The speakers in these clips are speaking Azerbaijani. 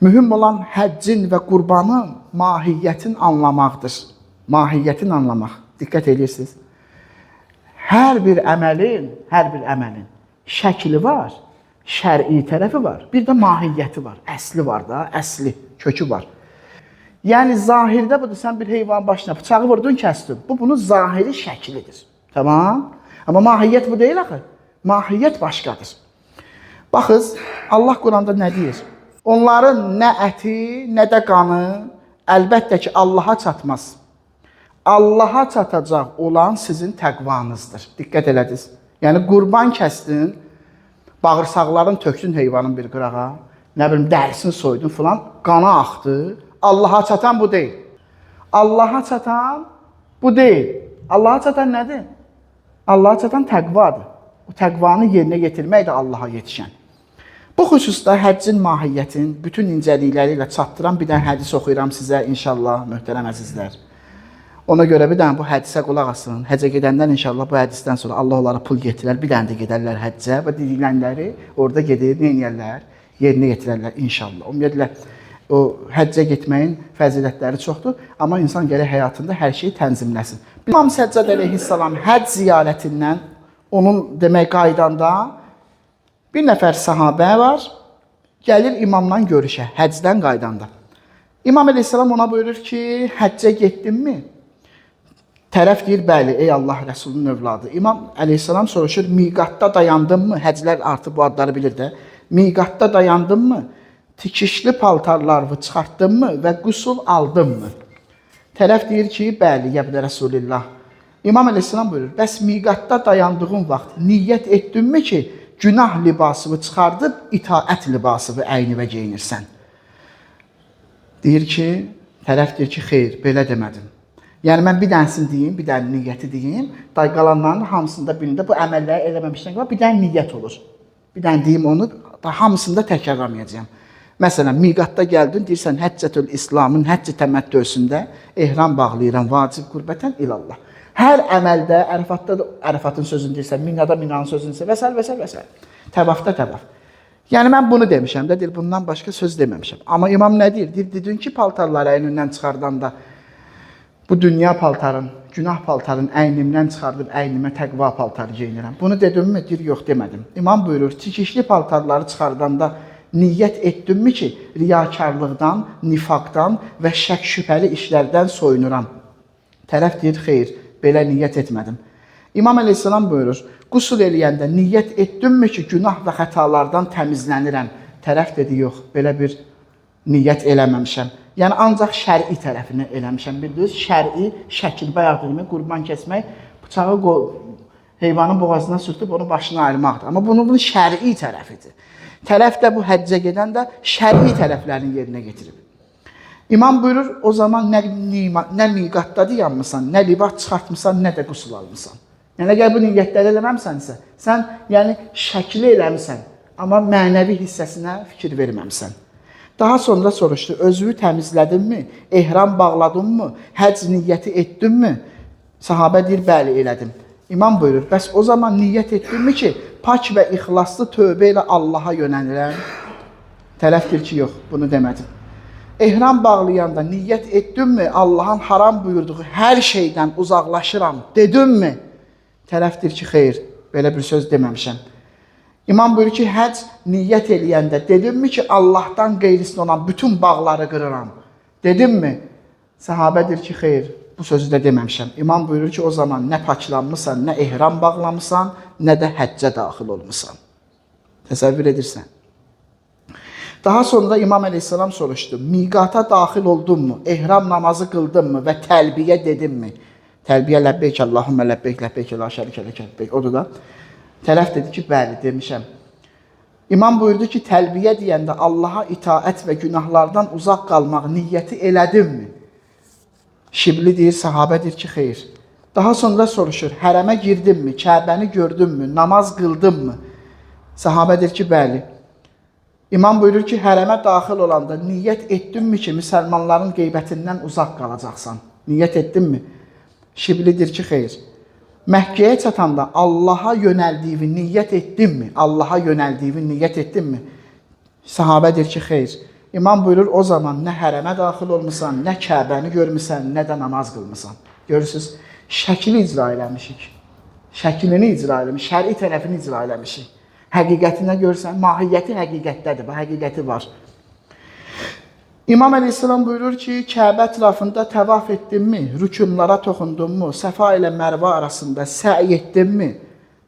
Mühüm olan həccin və qurbanın mahiyyətini anlamaqdır. Mahiyyətini anlamaq. Diqqət edirsiniz. Hər bir əməlin şəkli var, şər'i tərəfi var, bir də mahiyyəti var, əsli var da, əsli, kökü var. Yəni zahirdə budur, sən bir heyvanın başına bıçağı vurdun, kəsdin. Bu bunun zahiri şəklidir. Tamam? Amma mahiyyət bu deyil axı. Mahiyyət başqadır. Baxız, Allah Quranda nə deyir? Onların nə əti, nə də qanı əlbəttə ki, Allaha çatmaz. Allaha çatacaq olan sizin təqvanızdır. Diqqət elədiniz. Yəni qurban kəsdin, bağırsaqlarını tökdün heyvanın bir qırağa, nə bilim dərisini soydun filan, qana axdı. Allaha çatan bu deyil. Allaha çatan bu deyil. Allaha çatan nədir? Allaha çatan təqvadır. O təqvanı yerinə yetirmək də Allaha yetişən. Bu xüsusda həccin mahiyyətin bütün incəlikləri ilə çatdıran bir dənə hədis oxuyuram sizə inşallah, möhtərəm əzizlər. Ona görə bir dənə bu hədisə qulaq asın. Həccə gedəndən inşallah bu hədisdən sonra Allah onlara pul getirər, bir dənə də gedərlər həccə və dedikləri orada gedir, nə edərlər? Yerinə yetirərlər inşallah. Ümumiyyətlə o həccə getməyin fəzilətləri çoxdur, amma insan gərək həyatında hər şeyi tənzimləsin. İmam Səccad əleyhissalam həcc ziyarətindən onun demək qaydanda bir nəfər sahabə var, gəlir imamla görüşə, həccdən qaydanda. İmam əleyhissalam ona buyurur ki, həccə getdinmi? Tərəf deyir, bəli, ey Allah Rəsulunun övladı. İmam əleyhissalam soruşur, miqatda dayandınmı? Həclər artıq bu adları bilir də. Miqatda dayandınmı? Tikişli paltarlarını çıxartdınmı və qüsul aldınmı? Tərəf deyir ki, bəli, yəbdə Rəsulillah. İmam əleyhissalam buyurur, bəs miqatda dayandığın vaxt niyyət etdinmi ki, günah libasını çıxardıb itaət libasını əynivə geyinirsən? Deyir ki, tərəf deyir ki, xeyr, belə demədim. Yəni mən bir dənəsini deyim, bir dənə niyyəti deyim, day qalanlarının hamısında birində bu əməlləri eləməmişdən qabaq bir dənə niyyət olur. Bir dənə deyim onu, da hamısında təkrarlamayacağam. Məsələn, miqatda gəldin, deyirsən Həccətül İslamın həcc təməttüsündə ehram bağlayıram, vacib qurbətən ilallah. Hər əməldə, Ərəfatda da Ərəfatın sözünü deyirsən, Minada Minanın sözünü deyirsən və s. və s. və s. Təvafda təvaf. Yəni mən bunu demişəm də, deyir, bundan başqa söz deməmişəm. Amma imam nə deyir? Deyir, dedin ki, paltarları əynindən çıxardanda bu dünya paltarın, günah paltarın əynimdən çıxardıb əynimə təqva paltarı geyinirəm. Bunu dedimmi? Deyir, yox demədim. İmam buyurur, tikişli paltarları çıxardanda niyyət etdinmi ki, riyakarlıqdan, nifaqdan və şək şübhəli işlərdən soyunuram. Tərəf deyir, xeyr, belə niyyət etmədim. İmam əleyhissalam buyurur, qüsul eləyəndə niyyət etdinmi ki, günah və xətalardan təmizlənirəm? Tərəf dedi, yox, belə bir niyyət eləməmişəm. Yəni ancaq şər'i tərəfini eləmişəm. Bildiniz, şər'i şəkil bayaq dedim, qurban kəsmək, bıçağı heyvanın boğazına sürtüb onun başını ayırmaqdır. Amma bunun şər'i tərəfidir. Tərəf də bu həccə gedən də şər'i tərəflərini yerinə getirib. İmam buyurur, o zaman nə miqatda dayanmısan, nə libas çıxartmısan, nə də qüsul almısan. Yəni əgər bu niyyətləri eləməmisənsə, sən yəni şəkli eləmisən, amma mənəvi hissəsinə fikir verməmisən. Daha sonra soruşdu, özünü təmizlədinmi, ehram bağladınmı, həcc niyyəti etdinmi? Sahabə deyir, bəli elədim. İmam buyurur, bəs o zaman niyyət etdinmi ki, pak və ixlaslı tövbə ilə Allaha yönəlirəm? Tərəf deyir ki, yox, bunu demədim. Ehram bağlayanda niyyət etdinmi, Allahın haram buyurduğu hər şeydən uzaqlaşıram, dedinmi? Tərəf deyir ki, xeyr, belə bir söz deməmişəm. İmam buyurur ki, həcc niyyət eləyəndə dedimmi ki, Allahdan qeyrisinə olan bütün bağları qırıram? Dedimmi? Səhabə deyir ki, xeyr, bu sözü də deməmişəm. İmam buyurur ki, o zaman nə paklanmısan, nə ehram bağlamısan, nə də həccə daxil olmusan. Təsəvvür edirsən. Daha sonra İmam əleyhissalam soruşdu, miqata daxil oldunmu, ehram namazı qıldınmı və təlbiyə dedinmi? Təlbiyə ləbbeyk, Allahümmə ləbbeyk, ləbbeyk, la şərikə ləkə ləbbeyk. Odur da. Tərəf dedi ki, bəli, demişəm. İmam buyurdu ki, təlbiyə deyəndə Allaha itaət və günahlardan uzaq qalmaq niyyəti elədinmi? Şibli deyir, sahabə deyir ki, xeyr. Daha sonra soruşur, hərəmə girdinmi, Kəbəni gördünmü, namaz qıldınmı? Sahabə deyir ki, bəli. İmam buyurur ki, hərəmə daxil olanda niyyət etdinmi ki, müsəlmanların qeybətindən uzaq qalacaqsan? Niyyət etdinmi? Şibli deyir ki, xeyr. Məkkəyə çatanda Allaha yönəldiyini niyyət etdinmi? Allaha yönəldiyini niyyət etdinmi? Sahabə deyir ki, xeyr. İmam buyurur, o zaman nə hərəmə daxil olmusan, nə Kəbəni görmüsən, nə də namaz qılmısan. Görürsünüz, şəkli icra eləmişik. Şəklini icra eləmişik, şəri tərəfini icra eləmişik. Həqiqətinə görsən, mahiyyəti həqiqətdədir, bu həqiqəti var. İmam Əleyhisselam buyurur ki, Kəbə ətrafında təvaf etdinmi, rükunlara toxundunmu, Səfa ilə Mərva arasında səy etdinmi?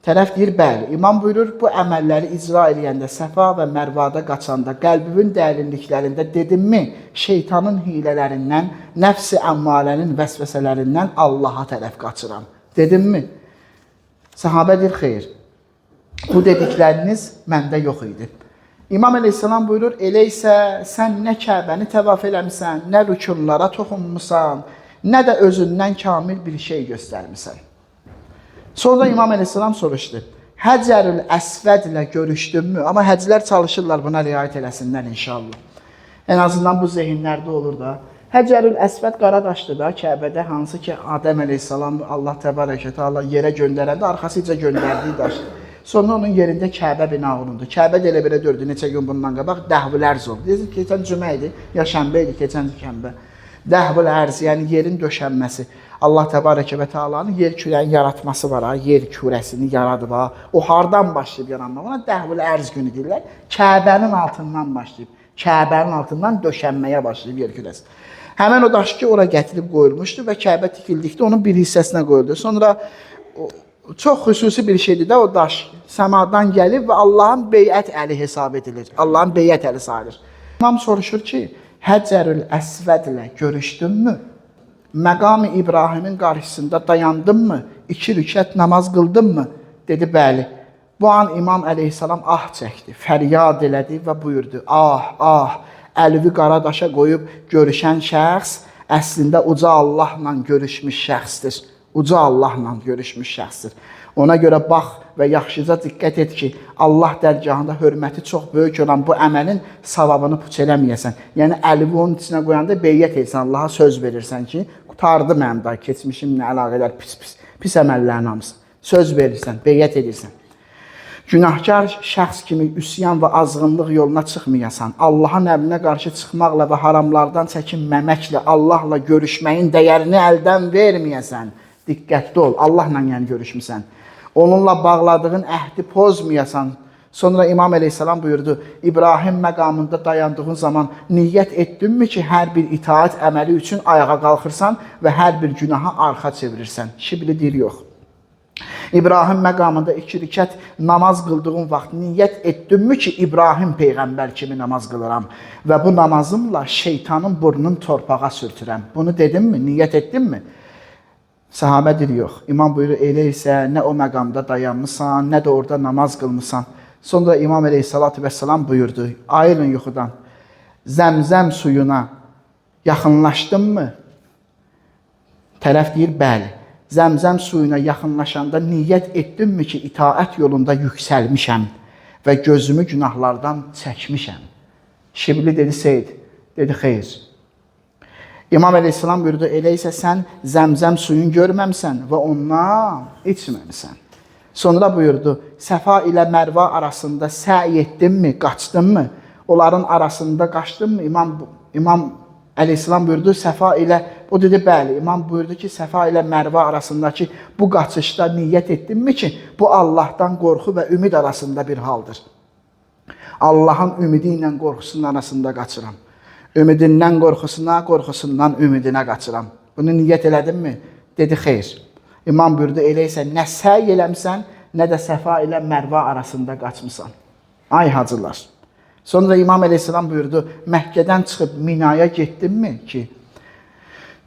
Tərəf deyir, bəli. İmam buyurur, bu əməlləri icra eləyəndə, Səfa və Mərvada qaçanda, qəlbimin dərinliklərində dedimmi, şeytanın hilələrindən, nəfs-i əmmarənin vəsvəsələrindən Allaha tərəf qaçıram. Dedimmi? Səhabə deyir, xeyr. Bu dedikləriniz məndə yox idi. İmam Əleyhisselam buyurur, elə isə sən nə Kəbəni təvaf eləmisən, nə rükunlara toxunmusan, nə də özündən kamil bir şey göstərmisən. Sonra İmam Əleyhisselam soruşdu, Həcərül Əsvəd ilə görüşdünmü? Amma həcilər çalışırlar buna riayət eləsinlər inşallah. Ən azından bu zehinlərdə olur da. Həcərül Əsvəd qara daşdır da Kəbədə, hansı ki Adəm Əleyhisselam Allah təbarəkə təala yerə göndərəndə arxasıca göndərdiyi daşdır. Sonra onun yerində Kəbə bina olundu. Kəbə də elə belə dördü, neçə gün bundan qabaq Dəhvül Ərz oldu. Deyirsin, keçən cümə idi, ya şənbə idi, keçən şənbə. Dəhvül Ərz, yəni yerin döşənməsi. Allah təbarəkə və təalanın yer kürəni yaratması var, ha, yer kürəsini yaradıb. Ha. O hardan başlayıb yaranmaq? Ona Dəhvül Ərz günü deyirlər. Kəbənin altından başlayıb. Kəbənin altından döşənməyə başlayıb yer kürəsi. Həmən o daş ki, ora gətirib qoyulmuşdu və Kəbə tikildikdə onun bir hissəsinə qoyuldu. Sonra çox xüsusi bir şeydir də o daş səmadan gəlib və Allahın beyət əli hesab edilir. Allahın beyət əli sayılır. İmam soruşur ki, Həcərül Əsvəd ilə görüşdünmü? Məqam-ı İbrahimin qarşısında dayandınmı? 2 rükət namaz qıldınmı? Dedi, bəli. Bu an İmam Əleyhisselam ah çəkdi, fəryad elədi və buyurdu, ah, ah, əlvi qara daşa qoyub görüşən şəxs əslində uca Allahla görüşmüş şəxsdir. Uca Allahla görüşmüş şəxsdir. Ona görə bax və yaxşıca diqqət et ki, Allah dərgahında hörməti çox böyük olan bu əməlin savabını puç eləməyəsən. Yəni əlivi onun içinə qoyanda beyyət etsən, Allaha söz verirsən ki, qurtardı mənim da keçmişimlə əlaqələr pis-pis, pis əməllərin hamısı. Söz verirsən, beyyət edirsən. Günahkar şəxs kimi üsyan və azğınlıq yoluna çıxmayasan, Allahın əmrinə qarşı çıxmaqla və haramlardan çəkinməməklə Allahla görüşməyin dəyərini əldən verməyəsən. Diqqətli ol, Allahla yəni görüşmüsən. Onunla bağladığın əhdi pozmayasan. Sonra İmam Əleyhisselam buyurdu, İbrahim məqamında dayandığın zaman niyyət etdinmi ki, hər bir itaat əməli üçün ayağa qalxırsan və hər bir günaha arxa çevirirsən? Şibli deyir, yox. İbrahim məqamında 2 rükət namaz qıldığın vaxt niyyət etdinmi ki, İbrahim peyğəmbər kimi namaz qılıram və bu namazımla şeytanın burnunu torpağa sürtürəm? Bunu dedinmi, niyyət etdinmi? Səhabə deyir, yox. İmam buyurur, elə isə nə o məqamda dayanmısan, nə də orada namaz qılmısan. Sonra İmam Əleyhissalatu vesselam buyurdu, ayılın yuxudan, Zəmzəm suyuna yaxınlaşdınmı? Tərəf deyir, bəli. Zəmzəm suyuna yaxınlaşanda niyyət etdinmi ki, itaət yolunda yüksəlmişəm və gözümü günahlardan çəkmişəm? Şibli dedi, Seyid, dedi, xeyr. İmam Əleyhisselam buyurdu, elə isə sən zəmzəm suyunu görməmsən və ondan içməmisən. Sonra buyurdu, Səfa ilə Mərva arasında səy etdinmi, qaçdınmı? Onların arasında qaçdınmı? İmam Əleyhisselam buyurdu, Səfa ilə, o dedi, bəli. İmam buyurdu ki, Səfa ilə Mərva arasındakı bu qaçışda niyyət etdinmi ki, bu Allahdan qorxu və ümid arasında bir haldır. Allahın ümidi ilə qorxusunun arasında qaçıram. Ümidindən qorxusuna, qorxusundan ümidinə qaçıram. Bunu niyyət elədinmi? Dedi, xeyr. İmam buyurdu, elə isə nə səy eləmsən, nə də Səfa ilə Mərva arasında qaçmısan. Ay hacılar. Sonra İmam Əleyhisselam buyurdu, Məkkədən çıxıb Minaya getdinmi ki?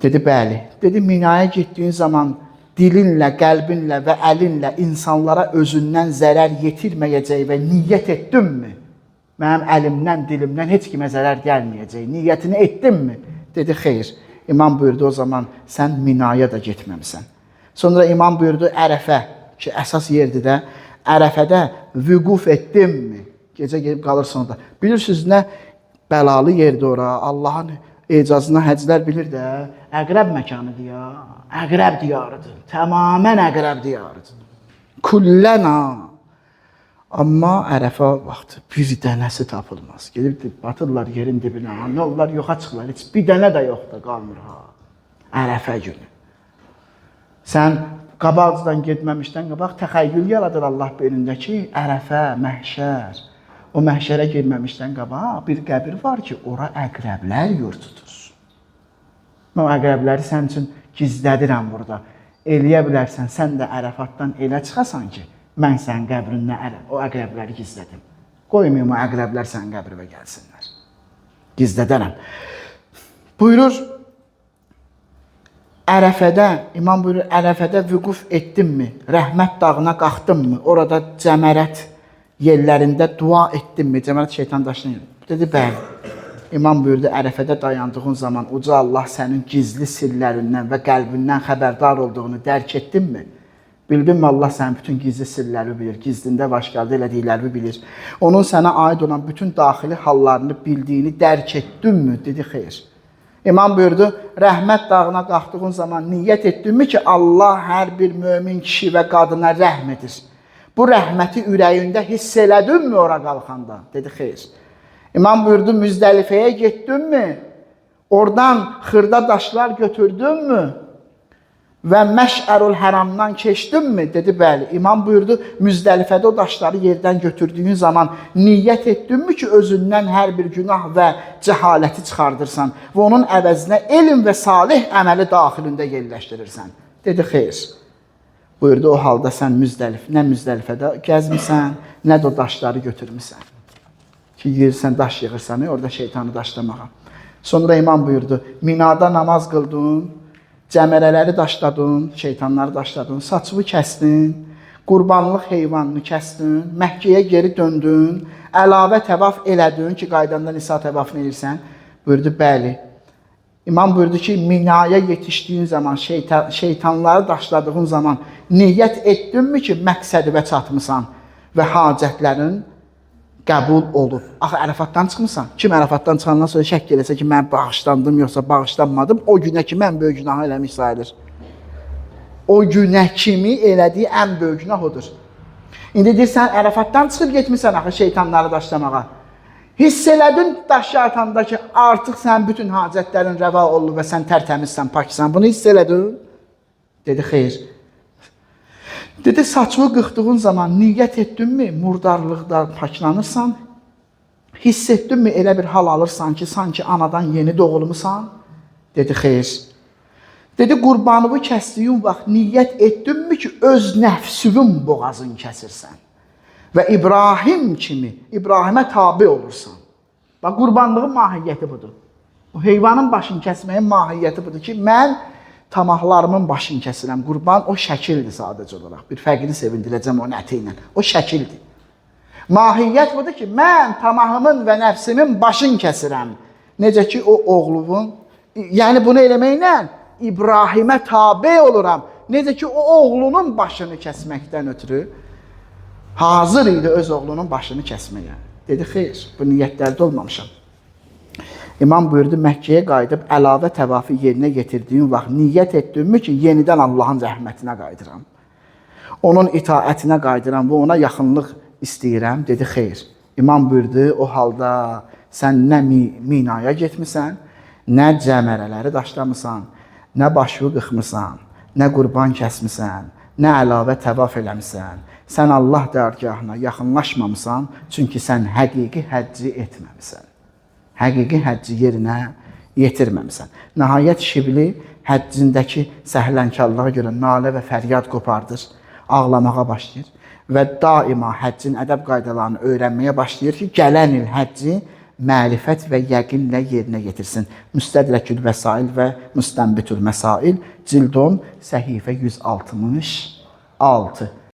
Dedi, bəli. Dedi, Minaya getdiyin zaman dilinlə, qəlbinlə və əlinlə insanlara özündən zərər yetirməyəcək və niyyət etdinmi? Mənim əlimdən, dilimdən heç kimə zərər gəlməyəcək. Niyyətini etdinmi? Dedi, xeyr. İmam buyurdu, o zaman sən Minaya da getməmisən. Sonra imam buyurdu, Ərəfə, ki, əsas yerdir də, Ərəfədə vüquf etdinmi? Gecə gedib qalırsan orada. Bilirsiniz nə bəlalı yerdir ora. Allahın ecazına həclər bilir də. Əqrəb məkanıdır ya. Əqrəb diyarıdır. Tamamən əqrəb diyarıdır. Küllən ha. Amma Ərəfə vaxtı bir dənəsi tapılmaz. Gedib batırlar yerin dibinə. Ha, nə olurlar yoxa çıxırlar. Heç bir dənə də yox da qalmır ha. Ərəfə günü. Sən qabaqcadan getməmişdən qabaq təxəyyül yaradır Allah beynində ki, Ərəfə, məhşər. O məhşərə girməmişdən qabaq bir qəbir var ki, ora əqrəblər yurd tutur. Mən o əqrəbləri sənin üçün gizlədirəm burada. Eləyə bilərsən, sən də Ərəfatdan elə çıxasan ki, mən sənin qəbrindən o əqrəbləri gizlədim. Qoymayım o əqrəblər sənin qəbrinə gəlsinlər. Gizlədərəm. Buyurur, Ərəfədə, İmam buyurur, Ərəfədə vüquf etdinmi? Rəhmət dağına qalxdınmı? Orada cəmərət yerlərində dua etdinmi? Cəmərət şeytan daşını. Dedi, bəli. İmam buyurdu, Ərəfədə dayandığın zaman uca Allah sənin gizli sirlərindən və qəlbindən xəbərdar olduğunu dərk etdinmi? Bildinmi Allah sənin bütün gizli sirləri bilir, gizlində və aşkarda elədiklərini bilir. Onun sənə aid olan bütün daxili hallarını bildiyini dərk etdinmi? Dedi, xeyr. İmam buyurdu, rəhmət dağına qalxdığın zaman niyyət etdinmi ki, Allah hər bir mömin kişi və qadına rəhm edir. Bu rəhməti ürəyində hiss elədinmi ora qalxanda? Dedi, xeyr. İmam buyurdu, Müzdəlifəyə getdinmi? Oradan xırda daşlar götürdünmü? Və Məşərul Həramdan keçdinmi? Dedi, bəli. İmam buyurdu, Müzdəlifədə o daşları yerdən götürdüyün zaman niyyət etdinmi ki, özündən hər bir günah və cəhaləti çıxardırsan və onun əvəzinə elm və salih əməli daxilində yerləşdirirsən? Dedi, xeyr. Buyurdu, o halda sən nə Müzdəlifədə gəzmisən, nə də o daşları götürmüsən. Ki, yeyirsən, daş yığırsan, orada şeytanı daşlamağa. Sonra imam buyurdu, Minada namaz qıldın, cəmərələri daşladın, şeytanları daşladın, saçını kəsdin, qurbanlıq heyvanını kəsdin, Məkkəyə geri döndün, əlavə təvaf elədin ki, qaydanda nisa təvafını edirsən. Buyurdu, bəli. İmam buyurdu ki, Minaya yetişdiyin zaman, şeytanları daşladığın zaman niyyət etdinmi ki, məqsədivə çatmısan və hacətlərin qəbul olub. Axı Ərəfatdan çıxmısan. Kim Ərəfatdan çıxandan sonra şək eləsə ki, mən bağışlandım yoxsa bağışlanmadım, o günə kimi ən böyük günahı eləmiş sayılır. O günə kimi elədiyi ən böyük günah odur. İndi deyirsən, Ərəfatdan çıxıb getmisən axı şeytanları daşlamağa. Hiss elədin daşı atanda ki, artıq sənin bütün hacətlərin rəva oldu və sən tərtəmizsən, paksan. Bunu hiss elədin? Dedi, xeyr. Dedi, saçını qıxdığın zaman niyyət etdinmi, murdarlıqdan paklanırsan? Hiss etdinmi, elə bir hal alırsan ki, sanki anadan yeni doğulmusan? Dedi, xeyr. Dedi, qurbanını kəsdiyin vaxt niyyət etdinmi ki, öz nəfsinin boğazını kəsirsən? Və İbrahim kimi, İbrahimə tabi olursan. Bax, qurbanlığın mahiyyəti budur. O heyvanın başını kəsməyin mahiyyəti budur ki, mən tamahlarımın başını kəsirəm. Qurban o şəkildir sadəcə olaraq. Bir fəqiri sevindirəcəm onun əti ilə. O şəkildir. Mahiyyət budur ki, mən tamahımın və nəfsimin başını kəsirəm. Necə ki, o oğlunun, yəni bunu eləməklə İbrahimə tabe oluram. Necə ki, o oğlunun başını kəsməkdən ötürü hazır idi öz oğlunun başını kəsməyə. Dedi, xeyr, bu niyyətlərdə olmamışam. İmam buyurdu, Məkkəyə qayıdıb əlavə təvafı yerinə yetirdiyin vaxt niyyət etdinmi ki, yenidən Allahın rəhmətinə qayıdıram. Onun itaətinə qayıdıram və ona yaxınlıq istəyirəm. Dedi, xeyr. İmam buyurdu, o halda sən nə Minaya getmisən, nə cəmərələri daşlamısan, nə başını qıxmısan, nə qurban kəsmisən, nə əlavə təvaf eləmisən. Sən Allah dərgahına yaxınlaşmamısan, çünki sən həqiqi həcci etməmisən. Həqiqi həcci yerinə yetirməmisən. Nəhayət Şibli həccindəki səhlənkarlığa görə nalə və fəryad qopardır, ağlamağa başlayır və daima həccin ədəb qaydalarını öyrənməyə başlayır ki, gələn il həcci mərifət və yəqinlə yerinə yetirsin. Müstədrəkül Vəsail və Müstənbitül Məsail, cild 10, səhifə 166.